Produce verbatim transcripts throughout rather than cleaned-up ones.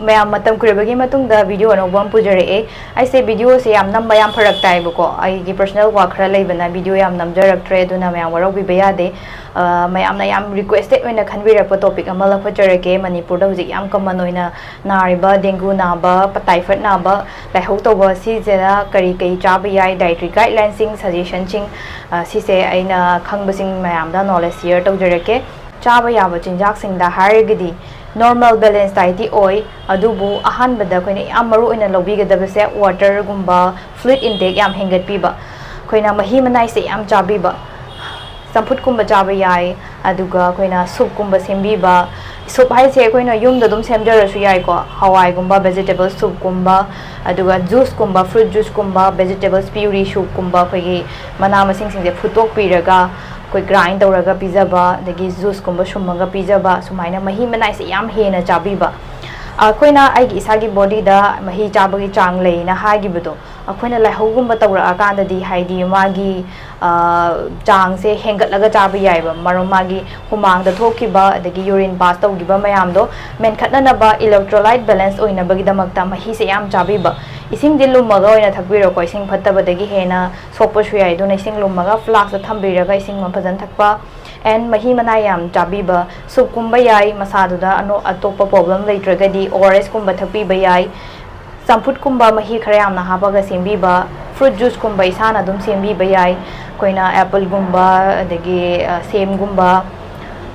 ꯃꯌꯥꯝ ꯃꯇꯝ ꯀꯨꯏꯔꯕꯒꯤ ꯃꯇꯨꯡꯗ ꯚꯤꯗꯤꯑꯣ ꯑꯅꯧꯕ ꯑꯃ ꯄꯨꯖꯔꯛꯑꯦ꯫ ꯑꯩꯁꯦ ꯚꯤꯗꯤꯑꯣꯁꯦ ꯌꯥꯝ ꯅꯝꯕ ꯌꯥꯝ ꯐꯔꯛ ꯇꯥꯏꯕꯀꯣ, ꯑꯩꯒꯤ personal work ꯈꯔ ꯂꯩꯕꯅ ꯚꯤꯗꯤꯑꯣ ꯌꯥꯝ ꯅꯝꯖꯔꯛꯇ꯭ꯔꯦ, ꯑꯗꯨꯅ ꯃꯌꯥꯝ ꯋꯥꯔꯧꯕꯤꯕ ꯌꯥꯗꯦ꯫ ꯃꯌꯥꯝꯅ ꯌꯥꯝ requested ꯑꯣꯏꯅ ꯈꯟꯕꯤꯔꯛꯄ topic ꯑꯃ ꯂꯧꯈꯠꯆꯔꯛꯀꯦ꯫ ꯃꯅꯤꯄꯨꯔꯗ ꯍꯧꯖꯤꯛ ꯌꯥꯝ common ꯑꯣꯏꯅ ꯅꯥꯔꯤꯕ dengue ꯅꯥꯕ, typhoid ꯅꯥꯕ, ꯂꯥꯏꯍꯧ ꯇꯧꯕ, ꯁꯤꯁꯤꯅ ꯀꯔꯤ ꯀꯔꯤ ꯆꯥꯕ ꯌꯥꯏ, dietary guideline ꯁꯤꯡ, suggestion ꯁꯤꯡ, ꯁꯤꯁꯦ ꯑꯩꯅ ꯈꯪꯕꯁꯤꯡ ꯃꯌꯥꯝꯗ knowledge share ꯇꯧꯖꯔꯛꯀꯦ꯫ ꯆꯥꯕ ꯌꯥꯕ ꯆꯤꯟꯖꯥꯛꯁꯤꯡꯗ ꯍꯥꯏꯔꯒꯗꯤ, normal balance diet ꯇꯤ ꯑꯣꯏ, ꯑꯗꯨꯕꯨ ꯑꯍꯥꯟꯕꯗ ꯑꯩꯈꯣꯏꯅ ꯌꯥꯝ ꯃꯔꯨ ꯑꯣꯏꯅ ꯂꯧꯕꯤꯒꯗꯕꯁꯦ water ꯒꯨꯝꯕ, fluid intake ꯌꯥꯝ ꯍꯦꯟꯒꯠꯄꯤꯕ, ꯑꯩꯈꯣꯏꯅ ꯃꯍꯤ ꯃꯅꯥꯏꯁꯦ ꯌꯥꯝ ꯆꯥꯕꯤꯕ, ꯆꯝꯐꯨꯠꯀꯨꯝꯕ ꯆꯥꯕ ꯌꯥꯏ, ꯑꯗꯨꯒ ꯑꯩꯈꯣꯏꯅ soup ꯀꯨꯝꯕ ꯁꯦꯝꯕꯤꯕ꯫ Soup ꯍꯥꯏꯁꯦ ꯑꯩꯈꯣꯏꯅ ꯌꯨꯝꯗ ꯑꯗꯨꯝ ꯁꯦꯝꯖꯔꯁꯨ ꯌꯥꯏꯀꯣ, ꯍꯋꯥꯏꯒꯨꯝꯕ, vegetable soup ꯀꯨꯝꯕ, ꯑꯗꯨꯒ juice ꯀꯨꯝꯕ, fruit juice ꯀꯨꯝꯕ, vegetables puree soup ꯀꯨꯝꯕ, ꯑꯩꯈꯣꯏꯒꯤ ꯃꯅꯥ ꯃꯁꯤꯡꯁꯤꯡꯁꯦ ꯐꯨꯠꯇꯣꯛꯄꯤꯔꯒ ꯑꯩꯈꯣꯏ grind ꯇꯧꯔꯒ ꯄꯤꯖꯕ, ꯑꯗꯒꯤ juice ꯀꯨꯝꯕ ꯁꯨꯝꯃꯒ ꯄꯤꯖꯕ, ꯁꯨꯃꯥꯏꯅ ꯃꯍꯤ ꯃꯅꯥꯏꯁꯦ ꯌꯥꯝ ꯍꯦꯟꯅ ꯆꯥꯕꯤꯕ꯫ ꯑꯩꯈꯣꯏꯅ ꯑꯩꯒꯤ ꯏꯁꯥꯒꯤ body ꯗ ꯃꯍꯤ ꯆꯥꯕꯒꯤ ꯆꯥꯡ ꯂꯩꯅ ꯍꯥꯏꯈꯤꯕꯗꯣ, ꯑꯩꯈꯣꯏꯅ ꯂꯥꯏꯍꯧꯒꯨꯝꯕ ꯇꯧꯔꯛꯑꯀꯥꯟꯗꯗꯤ, ꯍꯥꯏꯗꯤ ꯃꯥꯒꯤ, ꯑ, ꯆꯥꯡꯁꯦ ꯍꯦꯟꯒꯠꯂꯒ ꯆꯥꯕ ꯌꯥꯏꯑꯕ, ꯃꯔꯝ ꯃꯥꯒꯤ ꯍꯨꯃꯥꯡꯗ ꯊꯣꯛꯈꯤꯕ ꯑꯗꯒꯤ urine pass ꯇꯧꯈꯤꯕ ꯃꯌꯥꯝꯗꯣ ꯃꯦꯟꯈꯠꯅꯅꯕ, electrolyte balance ꯑꯣꯏꯅꯕꯒꯤꯗꯃꯛꯇ ꯃꯍꯤꯁꯦ ꯌꯥꯝ ꯆꯥꯕꯤꯕ꯫ ꯏꯁꯤꯡꯗꯤ ꯂꯨꯝꯃꯒ ꯑꯣꯏꯅ ꯊꯛꯄꯤꯔꯣꯀꯣ, ꯏꯁꯤꯡ ꯐꯠꯇꯕꯗꯒꯤ ꯍꯦꯟꯅ ꯁꯣꯛꯄꯁꯨ ꯌꯥꯏ꯫ ꯑꯗꯨꯅ ꯏꯁꯤꯡ ꯂꯨꯝꯃꯒ flask ꯇ ꯊꯝꯕꯤꯔꯒ ꯏꯁꯤꯡ ꯑꯃ ꯐꯖꯅ ꯊꯛꯄ꯫ And ꯃꯍꯤ ꯃꯅꯥꯏ ꯌꯥꯝ ꯆꯥꯕꯤꯕ, soup ꯀꯨꯝꯕ ꯌꯥꯏ, ꯃꯁꯥꯗꯨꯗ ꯑꯅꯣ-, ꯑꯇꯣꯞꯄ problem ꯂꯩꯇ꯭ꯔꯒꯗꯤ O R S ꯀꯨꯝꯕ ꯊꯛꯄꯤꯕ ꯌꯥꯏ꯫ ꯆꯝꯐꯨꯠꯀꯨꯝꯕ ꯃꯍꯤ ꯈꯔ ꯌꯥꯝꯅ ꯍꯥꯞꯄꯒ ꯁꯦꯝꯕꯤꯕ, fruit juice ꯀꯨꯝꯕ ꯏꯁꯥꯅ ꯑꯗꯨꯝ ꯁꯦꯝꯕꯤꯕ ꯌꯥꯏ꯫ ꯑꯩꯈꯣꯏꯅ apple ꯒꯨꯝꯕ, ꯑꯗꯒꯤ, ꯑ, ꯁꯦꯝꯒꯨꯝꯕ,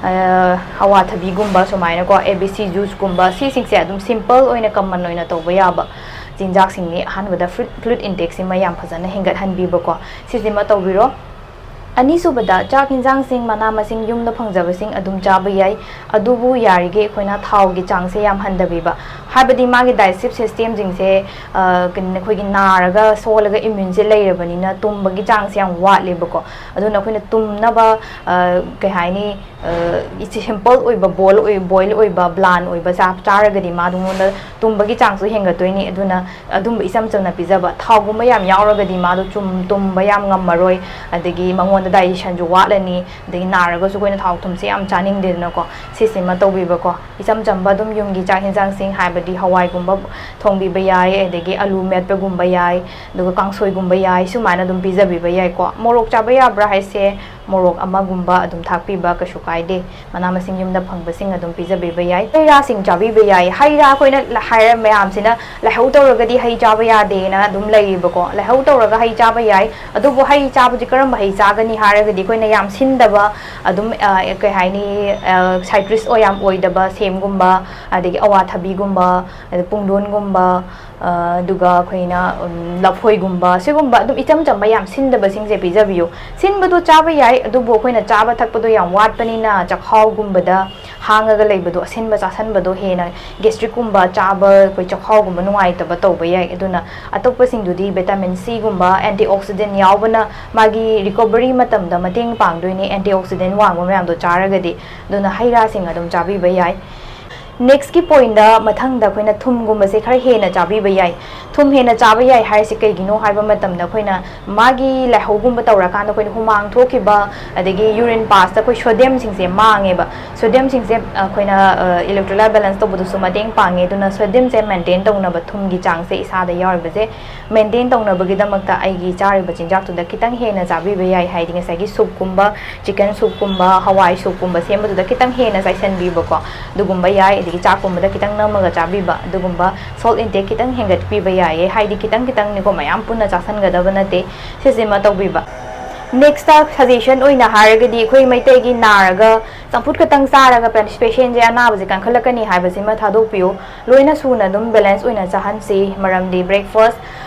ꯑ, ꯑꯋꯥꯊꯕꯤꯒꯨꯝꯕ, ꯁꯨꯃꯥꯏꯅꯀꯣ, A B C juice ꯀꯨꯝꯕ, ꯁꯤꯁꯤꯡꯁꯦ ꯑꯗꯨꯝ simple ꯑꯣꯏꯅ, common ꯑꯣꯏꯅ ꯇꯧꯕ ꯌꯥꯕ ꯆꯤꯟꯖꯥꯛꯁꯤꯡꯅꯤ꯫ ꯑꯍꯥꯟꯕꯗ fruit, fluid intake ꯁꯤꯃ ꯌꯥꯝ ꯐꯖꯅ ꯍꯦꯟꯒꯠꯍꯟꯕꯤꯕꯀꯣ, ꯁꯤꯁꯤꯃ ꯇꯧꯕꯤꯔꯣ꯫ ꯑꯅꯤꯁꯨꯕꯗ, ꯆꯥꯛ ꯍꯤꯟꯖꯥꯡꯁꯤꯡ, ꯃꯅꯥ ꯃꯁꯤꯡ ꯌꯨꯝꯗ ꯐꯪꯖꯕꯁꯤꯡ ꯑꯗꯨꯝ ꯆꯥꯕ ꯌꯥꯏ, ꯑꯗꯨꯕꯨ ꯌꯥꯔꯤꯈꯩ ꯑꯩꯈꯣꯏꯅ ꯊꯥꯎꯒꯤ ꯆꯥꯡꯁꯦ ꯌꯥꯝ ꯍꯟꯊꯕꯤꯕ꯫ ꯍꯥꯏꯕꯗꯤ ꯃꯥꯒꯤ digestive systemꯁꯤꯡꯁꯦ ꯑꯩꯈꯣꯏꯒꯤ ꯅꯥꯔꯒ ꯁꯣꯜꯂꯒ immuneꯁꯦ ꯂꯩꯔꯕꯅꯤꯅ ꯇꯨꯝꯕꯒꯤ ꯆꯥꯡꯁꯦ ꯌꯥꯝ ꯋꯥꯠꯂꯦꯕꯀꯣ꯫ ꯑꯗꯨꯅ ꯑꯩꯈꯣꯏꯅ ꯇꯨꯝꯅꯕ ꯀꯩ ꯍꯥꯏꯅꯤ, simple ꯑꯣꯏꯕ, boil ꯑꯣꯏ boil ꯑꯣꯏꯕ bland ꯑꯣꯏꯕ ꯆꯥꯛ ꯆꯥꯔꯒꯗꯤ ꯃꯥꯉꯣꯟꯗ ꯇꯨꯝꯕꯒꯤ ꯆꯥꯡꯁꯨ ꯍꯦꯟꯒꯠꯇꯣꯏꯅꯤ꯫ ꯑꯗꯨꯅ ꯑꯗꯨꯝꯕ ꯏꯆꯝ ꯆꯝꯅ ꯄꯤꯖꯕ, ꯊꯥꯎꯒꯨꯝꯕ ꯌꯥꯝ ꯌꯥꯎꯔꯒꯗꯤ ꯃꯥꯗꯣ ꯆꯨꯝ ꯇꯨꯝꯕ ꯌꯥꯝ ꯉꯝꯃꯔꯣꯏ꯫ ꯑꯗꯒꯤ ꯃꯉꯣꯟꯗ digestionꯁꯨ ꯋꯥꯠꯂꯅꯤ꯫ ꯑꯗꯒꯤ ꯅꯥꯔꯒꯁꯨ ꯑꯩꯈꯣꯏꯅ ꯊꯥꯎ ꯊꯨꯝꯁꯦ ꯌꯥꯝ ꯆꯥꯅꯤꯡꯗꯦꯗꯅꯀꯣ꯫ ꯁꯤꯁꯤꯃ ꯇꯧꯕꯤꯕꯀꯣ꯫ ꯏꯆꯝ ꯆꯝꯕ ꯑꯗꯨꯝ ꯌꯨꯝꯒꯤ ꯆꯥꯛ ꯌꯦꯟꯁꯥꯡꯁꯤꯡ, ꯍꯥꯏꯕꯗꯤ ꯍꯋꯥꯏꯒꯨꯝꯕ ꯊꯣꯡꯕꯤꯕ ꯌꯥꯏ, ꯑꯗꯒꯤ ꯑꯂꯨ ꯃꯦꯠꯄꯒꯨꯝꯕ ꯌꯥꯏ, ꯑꯗꯨꯒ ꯀꯥꯡꯁꯣꯏꯒꯨꯝꯕ ꯌꯥꯏ, ꯁꯨꯃꯥꯏꯅ ꯑꯗꯨꯝ ꯄꯤꯖꯕꯤꯕ ꯌꯥꯏꯀꯣ꯫ ꯃꯣꯔꯣꯛ ꯆꯥꯕ ꯌꯥꯕ꯭ꯔꯥ ꯍꯥꯏꯁꯦ, ꯃꯣꯔꯣꯛ ꯑꯃꯒꯨꯝꯕ ꯑꯗꯨꯝ ꯊꯥꯛꯄꯤꯕ ꯀꯩꯁꯨ ꯀꯥꯏꯗꯦ꯫ ꯃꯅꯥ ꯃꯁꯤꯡ ꯌꯨꯝꯗ ꯐꯪꯕꯁꯤꯡ ꯑꯗꯨꯝ ꯄꯤꯖꯕꯤꯕ ꯌꯥꯏ꯫ ꯍꯩ ꯔꯥꯁꯤꯡ ꯆꯥꯕꯤꯕ ꯌꯥꯏ꯫ ꯍꯩ ꯔꯥ ꯑꯩꯈꯣꯏꯅ ꯍꯥꯏꯔ ꯃꯌꯥꯝꯁꯤꯅ ꯂꯥꯏꯍꯧ ꯇꯧꯔꯒꯗꯤ ꯍꯩ ꯆꯥꯕ ꯌꯥꯗꯦꯅ ꯑꯗꯨꯝ ꯂꯩꯌꯦꯕꯀꯣ꯫ ꯂꯥꯏꯍꯧ ꯇꯧꯔꯒ ꯍꯩ ꯆꯥꯕ ꯌꯥꯏ꯫ ꯑꯗꯨꯕꯨ ꯍꯩ ꯆꯥꯕꯁꯤ ꯀꯔꯝꯕ ꯍꯩ ꯆꯥꯒꯅꯤ ꯍꯥꯏꯔꯒꯗꯤ ꯑꯩꯈꯣꯏꯅ ꯌꯥꯝ ꯁꯤꯟꯗꯕ, ꯑꯗꯨꯝ ꯀꯩ ꯍꯥꯏꯅꯤ, citrus ꯑꯣꯏ ꯌꯥꯝ ꯑꯣꯏꯗꯕ ꯁꯦꯝꯒꯨꯝꯕ, ꯑꯗꯒꯤ ꯑꯋꯥꯊꯕꯤꯒꯨꯝꯕ, ꯑꯗ ꯄꯨꯡꯗꯣꯟꯒꯨꯝꯕ, ꯑꯗꯨꯒ ꯑꯩꯈꯣꯏꯅ ꯂꯐꯣꯏꯒꯨꯝꯕ, ꯁꯤꯒꯨꯝꯕ ꯑꯗꯨꯝ ꯏꯆꯝ ꯆꯝꯕ ꯌꯥꯝ ꯁꯤꯟꯗꯕꯁꯤꯡꯁꯦ ꯄꯤꯖꯕꯤꯌꯨ꯫ ꯁꯤꯟꯕꯗꯣ ꯆꯥꯕ ꯌꯥꯏ, ꯑꯗꯨꯕꯨ ꯑꯩꯈꯣꯏꯅ ꯆꯥꯕ ꯊꯛꯄꯗꯣ ꯌꯥꯝ ꯋꯥꯠꯄꯅꯤꯅ ꯆꯈꯥꯎꯒꯨꯝꯕꯗ ꯍꯥꯡꯉꯒ ꯂꯩꯕꯗꯣ, ꯑꯁꯤꯟꯕ ꯆꯥꯁꯟꯕꯗꯣ ꯍꯦꯟꯅ gastricꯀꯨꯝꯕ ꯆꯥꯕ, ꯑꯩꯈꯣꯏ ꯆꯈꯥꯎꯒꯨꯝꯕ ꯅꯨꯡꯉꯥꯏꯇꯕ ꯇꯧꯕ ꯌꯥꯏ꯫ ꯑꯗꯨꯅ ꯑꯇꯣꯞꯄꯁꯤꯡꯗꯨꯗꯤ vitamin Cꯒꯨꯝꯕ, antioxidant ꯌꯥꯎꯕꯅ ꯃꯥꯒꯤ recovery ꯃꯇꯝꯗ ꯃꯇꯦꯡ ꯄꯥꯡꯗꯣꯏꯅꯦ, antioxidant ꯋꯥꯡꯕ ꯃꯌꯥꯝꯗꯣ ꯆꯥꯔꯒꯗꯤ꯫ ꯑꯗꯨꯅ ꯍꯩ ꯔꯥꯁꯤꯡ ꯑꯗꯨꯝ ꯆꯥꯕꯤꯕ ꯌꯥꯏ꯫ Nextꯀꯤ pointꯇ ꯃꯊꯪꯗ ꯑꯩꯈꯣꯏꯅ ꯊꯨꯝꯒꯨꯝꯕꯁꯦ ꯈꯔ ꯍꯦꯟꯅ ꯆꯥꯕꯤꯕ ꯌꯥꯏ꯫ ꯊꯨꯝ ꯍꯦꯟꯅ ꯆꯥꯕ ꯌꯥꯏ ꯍꯥꯏꯔꯤꯁꯦ ꯀꯩꯒꯤꯅꯣ ꯍꯥꯏꯕ ꯃꯇꯝꯗ, ꯑꯩꯈꯣꯏꯅ ꯃꯥꯒꯤ ꯂꯥꯏꯍꯧꯒꯨꯝꯕ ꯇꯧꯔꯀꯥꯟꯗ ꯑꯩꯈꯣꯏꯅ ꯍꯨꯃꯥꯡ ꯊꯣꯛꯈꯤꯕ, ꯑꯗꯒꯤ urine passꯇ ꯑꯩꯈꯣꯏ sodiumꯁꯤꯡꯁꯦ ꯃꯥꯡꯉꯦꯕ꯫ Sodiumꯁꯤꯡꯁꯦ ꯑꯩꯈꯣꯏꯅ electrolyte balance ꯇꯧꯕꯗꯁꯨ ꯃꯇꯦꯡ ꯄꯥꯡꯉꯦ꯫ ꯑꯗꯨꯅ sodiumꯁꯦ maintain ꯇꯧꯅꯕ, ꯊꯨꯝꯒꯤ ꯆꯥꯡꯁꯦ ꯏꯁꯥꯗ ꯌꯥꯎꯔꯤꯕꯁꯦ maintain ꯇꯧꯅꯕꯒꯤꯗꯃꯛꯇ ꯑꯩꯒꯤ ꯆꯥꯔꯤꯕ ꯆꯤꯟꯖꯥꯛꯇꯨꯗ ꯈꯤꯇꯪ ꯍꯦꯟꯅ ꯆꯥꯕꯤꯕ ꯌꯥꯏ꯫ ꯍꯥꯏꯗꯤ ꯉꯁꯥꯏꯒꯤ soupꯀꯨꯝꯕ, chicken soupꯀꯨꯝꯕ, ꯍꯋꯥꯏ soupꯀꯨꯝꯕ ꯁꯦꯝꯕꯗꯨꯗ ꯈꯤꯇꯪ ꯍꯦꯟꯅ ꯆꯥꯏꯁꯟꯕꯤꯕꯀꯣ, ꯑꯗꯨꯒꯨꯝꯕ ꯌꯥꯏ꯫ ꯑꯗꯒꯤ ꯆꯥꯛꯀꯨꯝꯕꯗ ꯈꯤꯇꯪ ꯅꯝꯃꯒ ꯆꯥꯕꯤꯕ, ꯑꯗꯨꯒꯨꯝꯕ salt intake ꯈꯤꯇꯪ ꯍꯦꯟꯒꯠꯄꯤꯕ ꯌꯥꯏꯌꯦ꯫ ꯍꯥꯏꯗꯤ ꯈꯤꯇꯪ ꯈꯤꯇꯪꯅꯤꯀꯣ, ꯃꯌꯥꯝ ꯄꯨꯟꯅ ꯆꯥꯁꯟꯒꯗꯕ ꯅꯠꯇꯦ꯫ ꯁꯤꯁꯤꯃ ꯇꯧꯕꯤꯕ꯫ Nextꯇ suggestion ꯑꯣꯏꯅ ꯍꯥꯏꯔꯒꯗꯤ, ꯑꯩꯈꯣꯏ ꯃꯩꯇꯩꯒꯤ ꯅꯥꯔꯒ ꯆꯝꯐꯨꯠ ꯈꯛꯇꯪ ꯆꯥꯔꯒ patientꯁꯦ, ꯑꯅꯥꯕꯁꯦ ꯀꯟꯈꯠꯂꯛꯀꯅꯤ ꯍꯥꯏꯕꯁꯤꯃ ꯊꯥꯗꯣꯛꯄꯤꯌꯨ꯫ ꯂꯣꯏꯅ ꯁꯨꯅ ꯑꯗꯨꯝ balance ꯑꯣꯏꯅ ꯆꯥꯍꯟꯁꯤ꯫ ꯃꯔꯝꯗꯤ breakfast,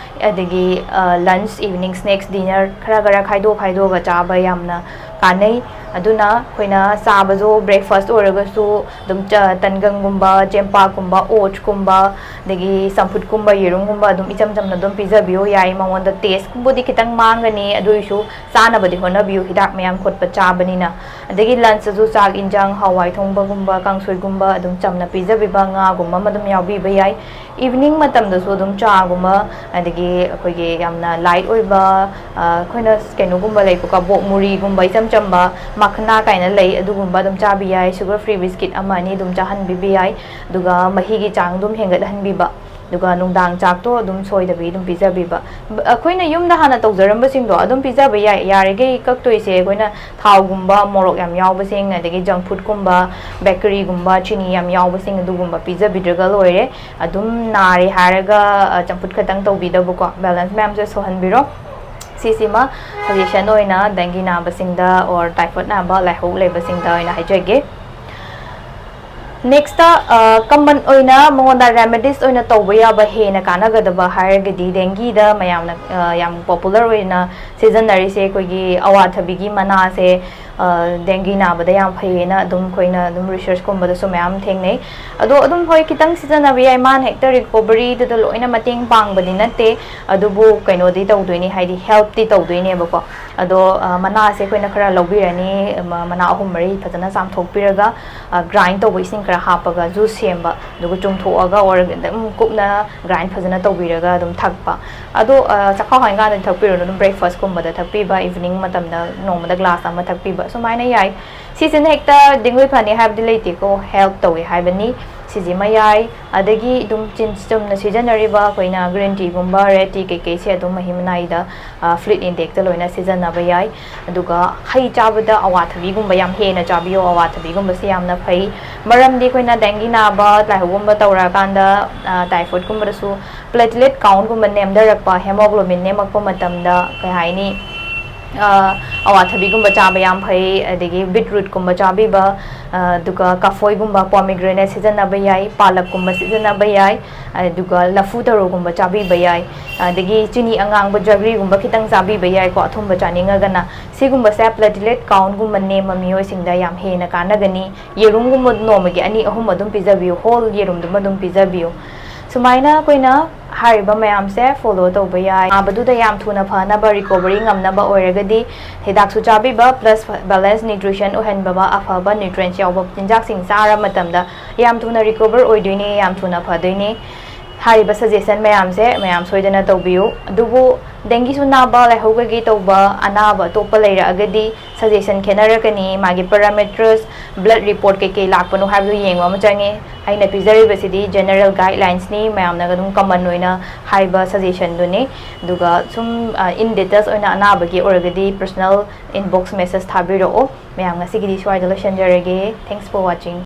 ꯑꯗꯒꯤ lunch, evening snacks, dinner ꯈꯔ ꯈꯔ ꯈꯥꯏꯗꯣꯛ ꯈꯥꯏꯗꯣꯛꯑꯒ ꯆꯥꯕ ꯌꯥꯝꯅ ꯀꯥꯟꯅꯩ꯫ ꯑꯗꯨꯅ ꯑꯩꯈꯣꯏꯅ ꯆꯥꯕꯁꯨ, breakfast ꯑꯣꯏꯔꯒꯁꯨ ꯑꯗꯨꯝ ꯆ-, ꯇꯟꯒꯪꯒꯨꯝꯕ, ꯆꯦꯡꯄꯥꯛꯀꯨꯝꯕ, oatsꯀꯨꯝꯕ, ꯑꯗꯒꯤ ꯆꯝꯐꯨꯠꯀꯨꯝꯕ, ꯌꯦꯔꯨꯝꯒꯨꯝꯕ ꯑꯗꯨꯝ ꯏꯆꯝ ꯆꯝꯅ ꯑꯗꯨꯝ ꯄꯤꯖꯕꯤꯌꯨ ꯌꯥꯏ꯫ ꯃꯉꯣꯟꯗ tasteꯕꯨꯗꯤ ꯈꯤꯇꯪ ꯃꯥꯡꯒꯅꯤ, ꯑꯗꯨ ꯑꯣꯏꯔꯁꯨ ꯆꯥꯅꯕꯗꯤ ꯍꯣꯠꯅꯕꯤꯌꯨ, ꯍꯤꯗꯥꯛ ꯃꯌꯥꯝ ꯈꯣꯠꯄ ꯆꯥꯕꯅꯤꯅ꯫ ꯑꯗꯒꯤ lunchꯇꯁꯨ ꯆꯥꯛ ꯏꯟꯖꯥꯡ, ꯍꯋꯥꯏ ꯊꯣꯡꯕꯒꯨꯝꯕ, ꯀꯥꯡꯁꯣꯏꯒꯨꯝꯕ ꯑꯗꯨꯝ ꯆꯝꯅ ꯄꯤꯖꯕꯤꯕ, ꯉꯥꯒꯨꯝꯕ ꯑꯃ ꯑꯗꯨꯝ ꯌꯥꯎꯕꯤꯕ ꯌꯥꯏ꯫ Evening ꯃꯇꯝꯗꯁꯨ ꯑꯗꯨꯝ ꯆꯥꯒꯨꯝꯕ, ꯑꯗꯒꯤ ꯑꯩꯈꯣꯏꯒꯤ ꯌꯥꯝꯅ light ꯑꯣꯏꯕ, ꯑ, ꯑꯩꯈꯣꯏꯅ ꯀꯩꯅꯣꯒꯨꯝꯕ ꯂꯩꯀꯣ, ꯀꯕꯣꯛ ꯃꯨꯔꯤꯒꯨꯝꯕ, ꯏꯆꯝ ꯆꯝꯕ ꯃꯈꯅꯥ ꯀꯥꯏꯅ ꯂꯩ, ꯑꯗꯨꯒꯨꯝꯕ ꯑꯗꯨꯝ ꯆꯥꯕ ꯌꯥꯏ꯫ Sugar free biscuit ꯑꯃ ꯑꯅꯤ ꯑꯗꯨꯝ ꯆꯥꯍꯟꯕꯤꯕ ꯌꯥꯏ꯫ ꯑꯗꯨꯒ ꯃꯍꯤꯒꯤ ꯆꯥꯡ ꯑꯗꯨꯝ ꯍꯦꯟꯒꯠꯍꯟꯕꯤꯕ, ꯑꯗꯨꯒ ꯅꯨꯡꯗꯥꯡ ꯆꯥꯛꯇꯣ ꯑꯗꯨꯝ ꯁꯣꯏꯗꯕꯤ ꯑꯗꯨꯝ ꯄꯤꯖꯕꯤꯕ꯫ ꯕ-, ꯑꯩꯈꯣꯏꯅ ꯌꯨꯝꯗ ꯍꯥꯟꯅ ꯇꯧꯖꯔꯝꯕꯁꯤꯡꯗꯣ ꯑꯗꯨꯝ ꯄꯤꯖꯕ ꯌꯥꯏ꯫ ꯌꯥꯔꯤꯈꯩ ꯀꯛꯇꯣꯏꯁꯦ ꯑꯩꯈꯣꯏꯅ ꯊꯥꯎꯒꯨꯝꯕ, ꯃꯣꯔꯣꯛ ꯌꯥꯝ ꯌꯥꯎꯕꯁꯤꯡ, ꯑꯗꯒꯤ junk foodꯀꯨꯝꯕ, bakeryꯒꯨꯝꯕ, ꯆꯤꯅꯤ ꯌꯥꯝ ꯌꯥꯎꯕꯁꯤꯡ, ꯑꯗꯨꯒꯨꯝꯕ ꯄꯤꯖꯕꯤꯗ꯭ꯔꯒ ꯂꯣꯏꯔꯦ꯫ ꯑꯗꯨꯝ ꯅꯥꯔꯦ ꯍꯥꯏꯔꯒ, ꯑ, ꯆꯝꯐꯨꯠ ꯈꯛꯇꯪ ꯇꯧꯕꯤꯗꯕꯀꯣ, balance ꯃꯌꯥꯝꯁꯦ ꯁꯨꯍꯟꯕꯤꯔꯣ꯫ ꯁꯤꯁꯤꯃ suggestion ꯑꯣꯏꯅ dengue ꯅꯥꯕꯁꯤꯡꯗ or typhoid ꯅꯥꯕ ꯂꯥꯏꯍꯧ ꯂꯩꯕꯁꯤꯡꯗ ꯑꯣꯏꯅ ꯍꯥꯏꯖꯒꯦ꯫ Nextꯇ, ꯑ, common ꯑꯣꯏꯅ ꯃꯉꯣꯟꯗ remedies ꯑꯣꯏꯅ ꯇꯧꯕ ꯌꯥꯕ ꯍꯦꯟꯅ ꯀꯥꯟꯅꯒꯗꯕ ꯍꯥꯏꯔꯒꯗꯤ, dengueꯗ ꯃꯌꯥꯝꯅ, ꯑ, ꯌꯥꯝ popular ꯑꯣꯏꯅ ꯁꯤꯖꯤꯟꯅꯔꯤꯁꯦ ꯑꯩꯈꯣꯏꯒꯤ ꯑꯋꯥꯊꯕꯤꯒꯤ ꯃꯅꯥꯁꯦ, ꯑ, dengue ꯅꯥꯕꯗ ꯌꯥꯝ ꯐꯩꯌꯦꯅ ꯑꯗꯨꯝ ꯑꯩꯈꯣꯏꯅ ꯑꯗꯨꯝ researchꯀꯨꯝꯕꯗꯁꯨ ꯃꯌꯥꯝ ꯊꯦꯡꯅꯩ꯫ ꯑꯗꯣ ꯑꯗꯨꯝ ꯍꯣꯏ, ꯈꯤꯇꯪ ꯁꯤꯖꯤꯟꯅꯕ ꯌꯥꯏ, ꯃꯥꯅ ꯍꯦꯛꯇ recoveryꯗꯨꯗ ꯂꯣꯏꯅ ꯃꯇꯦꯡ ꯄꯥꯡꯕꯗꯤ ꯅꯠꯇꯦ, ꯑꯗꯨꯕꯨ ꯀꯩꯅꯣꯗꯤ ꯇꯧꯗꯣꯏꯅꯤ, ꯍꯥꯏꯗꯤ helpꯇꯤ ꯇꯧꯗꯣꯏꯅꯦꯕꯀꯣ꯫ ꯑꯗꯣ, ꯑ, ꯃꯅꯥꯁꯦ ꯑꯩꯈꯣꯏꯅ ꯈꯔ ꯂꯧꯕꯤꯔꯅꯤ, ꯃ-, ꯃꯅꯥ ꯑꯍꯨꯝ ꯃꯔꯤ ꯐꯖꯅ ꯆꯥꯝꯊꯣꯛꯄꯤꯔꯒ, ꯑ, grind ꯇꯧꯕ ꯏꯁꯤꯡ ꯈꯔ ꯍꯥꯞꯄꯒ juice ꯁꯦꯝꯕ, ꯑꯗꯨꯒ ꯆꯨꯝꯊꯣꯛꯑꯒ or ꯑꯗꯨꯝ ꯀꯨꯞꯅ grind ꯐꯖꯅ ꯇꯧꯕꯤꯔꯒ ꯑꯗꯨꯝ ꯊꯛꯄ꯫ ꯑꯗꯣ, ꯑ, ꯆꯥꯛꯈꯥꯎ ꯍꯥꯡꯉꯤꯀꯥꯟꯗꯗꯤ ꯊꯛꯄꯤꯔꯨꯅꯨ, ꯑꯗꯨꯝ breakfastꯀꯨꯝꯕꯗ ꯊꯛꯄꯤꯕ, evening ꯃꯇꯝꯗ ꯅꯣꯡꯃꯗ glass ꯑꯃ ꯊꯛꯄꯤꯕ, ꯁꯨꯃꯥꯏꯅ ꯌꯥꯏ꯫ ꯁꯤꯁꯤꯅ ꯍꯦꯛꯇ dengue ꯐꯅꯤ ꯍꯥꯏꯕꯗꯤ ꯂꯩꯇꯦꯀꯣ, help ꯇꯧꯋꯦ ꯍꯥꯏꯕꯅꯤ꯫ ꯁꯤꯁꯤꯃ ꯌꯥꯏ꯫ ꯑꯗꯒꯤ ꯑꯗꯨꯝ ꯆꯤꯟ-, ꯆꯨꯝꯅ ꯁꯤꯖꯤꯟꯅꯔꯤꯕ ꯑꯩꯈꯣꯏꯅ green teaꯒꯨꯝꯕ, red tea ꯀꯩꯀꯩꯁꯦ ꯑꯗꯨꯝ ꯃꯍꯤ ꯃꯅꯥꯏꯗ, ꯑ, fluid intakeꯇ ꯂꯣꯏꯅ ꯁꯤꯖꯤꯟꯅꯕ ꯌꯥꯏ꯫ ꯑꯗꯨꯒ ꯍꯩ ꯆꯥꯕꯗ ꯑꯋꯥꯊꯕꯤꯒꯨꯝꯕ ꯌꯥꯝ ꯍꯦꯟꯅ ꯆꯥꯕꯤꯌꯣ, ꯑꯋꯥꯊꯕꯤꯒꯨꯝꯕꯁꯤ ꯌꯥꯝꯅ ꯐꯩ꯫ ꯃꯔꯝꯗꯤ ꯑꯩꯈꯣꯏꯅ dengue ꯅꯥꯕ, ꯂꯥꯏꯍꯧꯒꯨꯝꯕ ꯇꯧꯔꯛꯑꯀꯥꯟꯗ, ꯑ, typhoidꯀꯨꯝꯕꯗꯁꯨ platelet countꯒꯨꯝꯕ ꯅꯦꯝꯊꯔꯛꯄ, hemoglobin ꯅꯦꯝꯃꯛꯄ ꯃꯇꯝꯗ ꯀꯩ ꯍꯥꯏꯅꯤ, ꯑ, ꯑꯋꯥꯊꯕꯤꯒꯨꯝꯕ ꯆꯥꯕ ꯌꯥꯝ ꯐꯩ, ꯑꯗꯒꯤ beetrootꯀꯨꯝꯕ ꯆꯥꯕꯤꯕ, ꯑꯗꯨꯒ ꯀꯐꯣꯏꯒꯨꯝꯕ, pomegranate ꯁꯤꯖꯤꯟꯅꯕ ꯌꯥꯏ, ꯄꯥꯂꯛꯀꯨꯝꯕ ꯁꯤꯖꯤꯟꯅꯕ ꯌꯥꯏ, ꯑꯗꯨꯒ ꯂꯐꯨ ꯊꯔꯣꯒꯨꯝꯕ ꯆꯥꯕꯤꯕ ꯌꯥꯏ, ꯑꯗꯒꯤ ꯆꯤꯅꯤ ꯑꯉꯥꯡꯕ, ꯖꯒ꯭ꯔꯤꯒꯨꯝꯕ ꯈꯤꯇꯪ ꯆꯥꯕꯤꯕ ꯌꯥꯏꯀꯣ, ꯑꯊꯨꯝꯕ ꯆꯥꯅꯤꯡꯉꯒꯅ꯫ ꯁꯤꯒꯨꯝꯕꯁꯦ platelet countꯒꯨꯝꯕ ꯅꯦꯝꯕ ꯃꯤꯑꯣꯏꯁꯤꯡꯗ ꯌꯥꯝ ꯍꯦꯟꯅ ꯀꯥꯟꯅꯒꯅꯤ꯫ ꯌꯦꯔꯨꯝꯒꯨꯝꯕ ꯅꯣꯡꯃꯒꯤ ꯑꯅꯤ ꯑꯍꯨꯝ ꯑꯗꯨꯝ ꯄꯤꯖꯕꯤꯌꯨ, whole ꯌꯦꯔꯨꯝꯗꯨꯃ ꯑꯗꯨꯝ ꯄꯤꯖꯕꯤꯌꯨ꯫ ꯁꯨꯃꯥꯏꯅ ꯑꯩꯈꯣꯏꯅ ꯍꯥꯏꯔꯤꯕ ꯃꯌꯥꯝꯁꯦ follow ꯇꯧꯕ ꯌꯥꯏ꯫ ꯅꯥꯕꯗꯨꯗ ꯌꯥꯝ ꯊꯨꯅ ꯐꯅꯕ, recovery ꯉꯝꯅꯕ ꯑꯣꯏꯔꯒꯗꯤ ꯍꯤꯗꯥꯛꯁꯨ ꯆꯥꯕꯤꯕ plus balance nutrition ꯑꯣꯏꯍꯟꯕ, ꯑꯐꯕ nutrients ꯌꯥꯎꯕ ꯆꯤꯟꯖꯥꯛꯁꯤꯡ ꯆꯥꯔ ꯃꯇꯝꯗ ꯌꯥꯝ ꯊꯨꯅ recover ꯑꯣꯏꯗꯣꯏꯅꯦ, ꯌꯥꯝ ꯊꯨꯅ ꯐꯗꯣꯏꯅꯦ꯫ ꯍꯥꯏꯔꯤꯕ suggestion ꯃꯌꯥꯝꯁꯦ ꯃꯌꯥꯝ ꯁꯣꯏꯗꯅ ꯇꯧꯕꯤꯌꯨ꯫ ꯑꯗꯨꯕꯨ dengueꯁꯨ ꯅꯥꯕ, ꯂꯥꯏꯍꯧ ꯀꯩꯀꯩ ꯇꯧꯕ ꯑꯅꯥꯕ ꯑꯇꯣꯞꯄ ꯂꯩꯔꯛꯑꯒꯗꯤ suggestion ꯈꯦꯠꯅꯔꯛꯀꯅꯤ꯫ ꯃꯥꯒꯤ parameters, blood report ꯀꯩꯀꯩ ꯂꯥꯛꯄꯅꯣ ꯍꯥꯏꯕꯗꯨ ꯌꯦꯡꯕ ꯑꯃ ꯆꯪꯉꯦ꯫ ꯑꯩꯅ ꯄꯤꯖꯔꯤꯕꯁꯤꯗꯤ general guidelinesꯅꯤ, ꯃꯌꯥꯝꯅ ꯑꯗꯨꯝ common ꯑꯣꯏꯅ ꯍꯥꯏꯕ suggestionꯗꯨꯅꯤ꯫ ꯑꯗꯨꯒ ꯁꯨꯝ, ꯑ, in details ꯑꯣꯏꯅ ꯑꯅꯥꯕꯒꯤ ꯑꯣꯏꯔꯒꯗꯤ personal inbox message ꯊꯥꯕꯤꯔꯛꯑꯣ꯫ ꯃꯌꯥꯝ, ꯉꯁꯤꯒꯤꯗꯤ ꯁ꯭ꯋꯥꯏꯗ ꯂꯣꯏꯁꯤꯟꯖꯔꯒꯦ꯫ Thanks for watching.